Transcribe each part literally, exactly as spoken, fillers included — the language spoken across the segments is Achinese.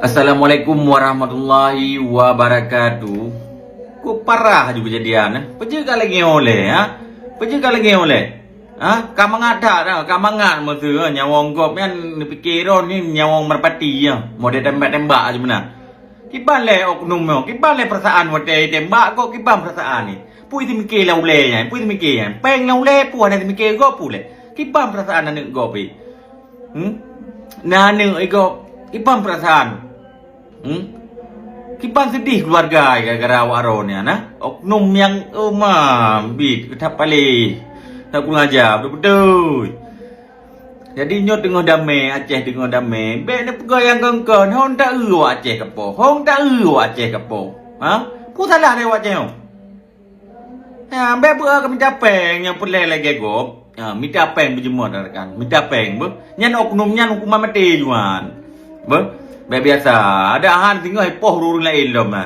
Assalamualaikum warahmatullahi wabarakatuh. Kok parah aju kejadian, eh? Peue jeuet ka lagèe nyoe lé, ha? Peue jeuet ka lagèe nyoe lé? Ha? Ka mangat that dah, ka mangat meuteue, ha? Nyawöng gob nyan neupiké droe ni nyawöng meurpati, ha? Model tembak-tembak aju meunan. Kiban lé oknum nyoe, kiban lé peurasaan watèe tembak gob, kiban peurasaan ni. Peue teumiké lam ulèe nyan, peue teumiké nyan. Pèng lam ulèe peue hana teumiké gob peue lé. Kiban peurasaan aneuk gob pih. Hmm? Na aneuk i gob, kiban peurasaan. Hmm? Kiban seudeh keuluwarga gara-gara awak droe nyan, nah. Oknum nyang, oh, ma, bit, that paléh. That kurang aja, beutôi-beutôi. Jadi nyoe teungoh damé, Aceh teungoh damé. Bèk neupeugah nyang kon-kon, hong taeu awak Aceh keu peue? Hong taeu awak Aceh keu peue? Ha? Peue salah lé awak Aceh nyoe? Ha, bèk beu ka mita pèng nyang peureulèe lagèe gob. Ha, mita pèng beujeumot rakan. Mita pèng beuh. Nyan oknum nyan hukuman maté juan. Beuh. Bèk biasa. Ada han singoh ipoh ureueng laén lom, ha.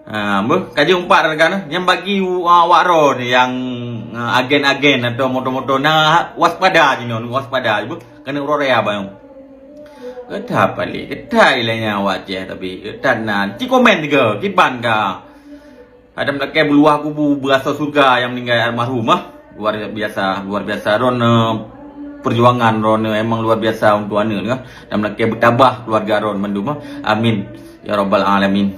Ha, beuh. Ka jeuet umpat rakan. Nyang bagi u-, awak droe nyang, ha, agen-agen atau moto-moto na waspada jinoe, waspada beuh. Keuneuk uroe raya bang. Keutai paléh, keutai lé nyan awak Aceh tapi keutai na. Ci komen tiga, kiban ka. Adam lakèe beuluah kubu beurasoe syeuruga nyang meuninggai almarhum, ah. Luar biasa, luar biasa. Droeneuh, eh, perjuangan droeneuh, eh, emang luar biasa untuk aneuk, ah. Adam lakèe beutabah keuluwarga droeneuh mandum, ah. Amin. Ya Rabbal Alamin.